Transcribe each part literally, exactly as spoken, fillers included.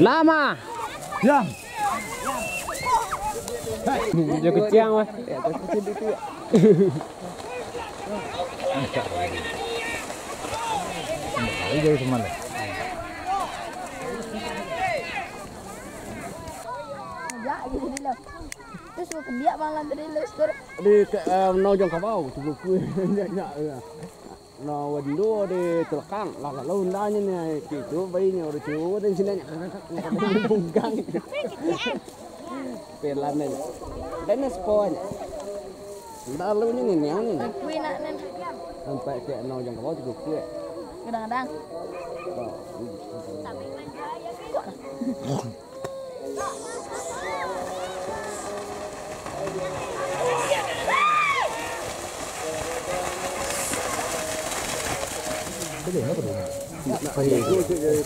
Lama. Yang. Dia kuciang, wah. Terus mau kendiak malam tadi, Lester. Di, eh, no jangka bau, cubo ku. No window di telekang, lah, lalu undanya ni, itu bayi ni, orang tua dan sini, bungkang. Pelan aja. Dan ni sepoan. Lalu ni, ni, ni, ni. Kui nak, Nen. Sampai tiap no jangka bau, cubo ku. Kadang-kadang. Oh.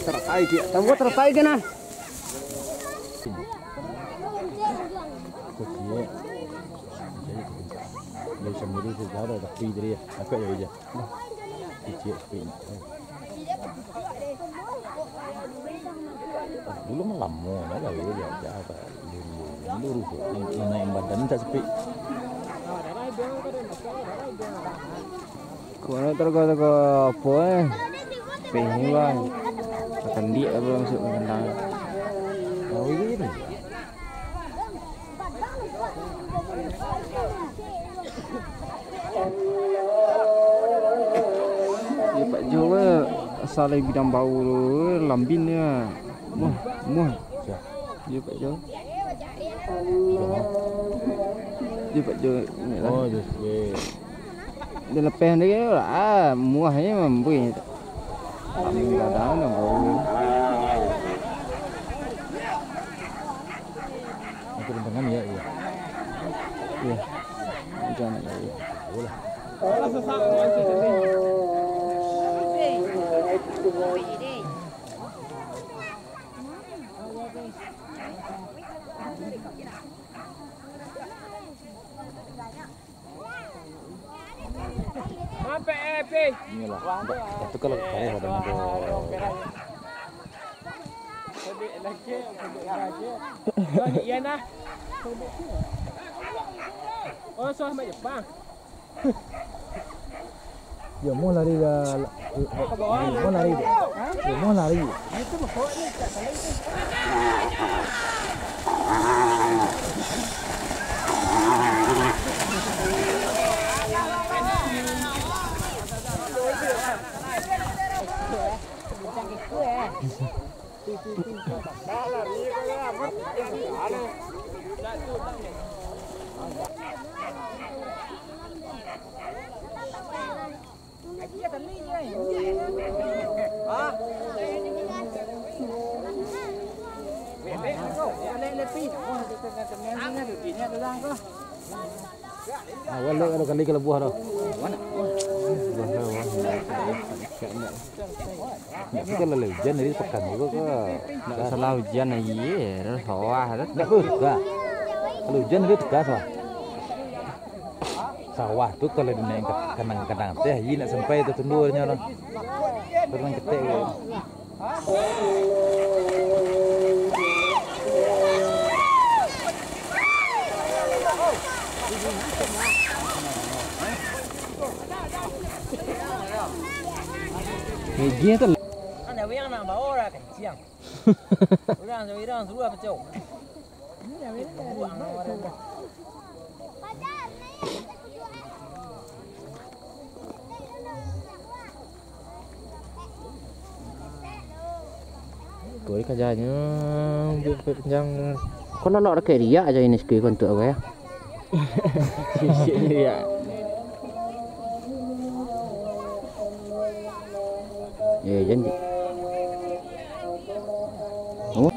Teratai dia. Tahu teratai ke nah? Kecil. Dia sendiri tu dah ada tapi dia. Apa ya dia? Kecil tapi. Dulu mah lamo lah gawe diaja, Pak. Dulu, dulu, dulu, naik badan tak sepi. Kuno terko-terko apo, eh? Peh ni, bang. Kandiak apo masuk ke kandang? Oh, iya, iya. Iyo, Pak Jo, asal dari bidang bau tu, lambin dia. Muah, muah. Iyo, Pak Jo. Iyo, Pak Jo. Oh, yes, yes. Dia lepas dia, ah, muahnyo mambuih. Kami gadang dah bau. Macam dengan ya, iya. Iya. Macam mana ya? Boleh. Mampek, eh, Pi. Inilah, itu kalau kaya ada. Iya nah. Oh, soal mak Jepang. Yo, mau lari ga, mau lari deh. Yo, mau lari. Awal dek kalau kali kalabuah tu. Buah tu, buah. Ndak, ndak. Ndak, tapi kalau lah ujan dari pekan tu ke? Ndak salah ujan lagi, eh, sawah tu. Ndak tu, tukar. Kalau ujan dari tukar sawah. Sawah tu kalau dinaik ka-, kanang-kanang teh, iya nak sampai tu tundurnyo tu. Pernah ketek ke? Media tu. Kan dah bilang nak bawa orang kencing. Orang seorang suruh apa cok? Kau ni kerjanya buat panjang. Kau nak nak rakyat riak aja ini sekali kontuk aku ya. Sisik ni riak. Eh, janji. Oh.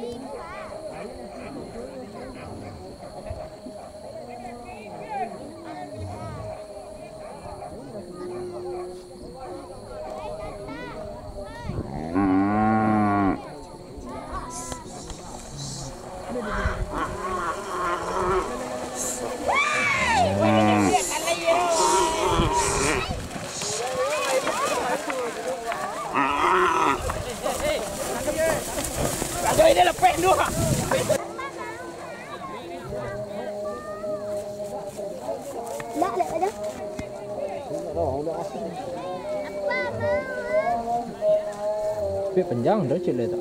Tapi panjang dah cek tu.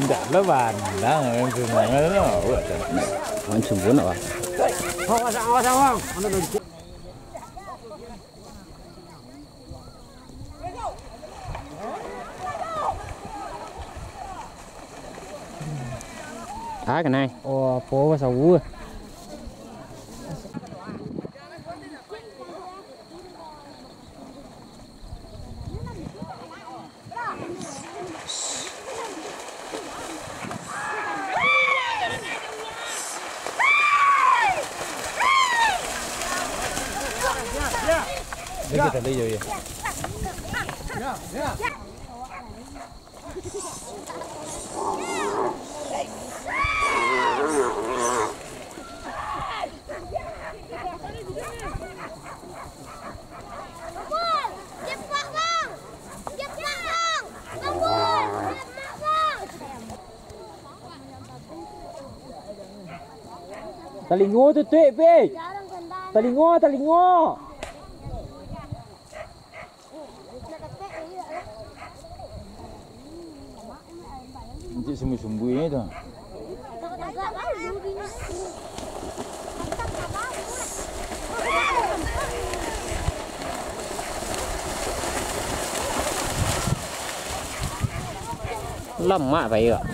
Indak lah pandang, main sumbangan tu. Main sumbangan apa? Awas, awas, awas. Ah, kanai. Oh, apo, sawo. Talingo tutuik, Pi. Talingo, talingo. Encik sumbu-sumbu ni tu. Lamak payi, Pak.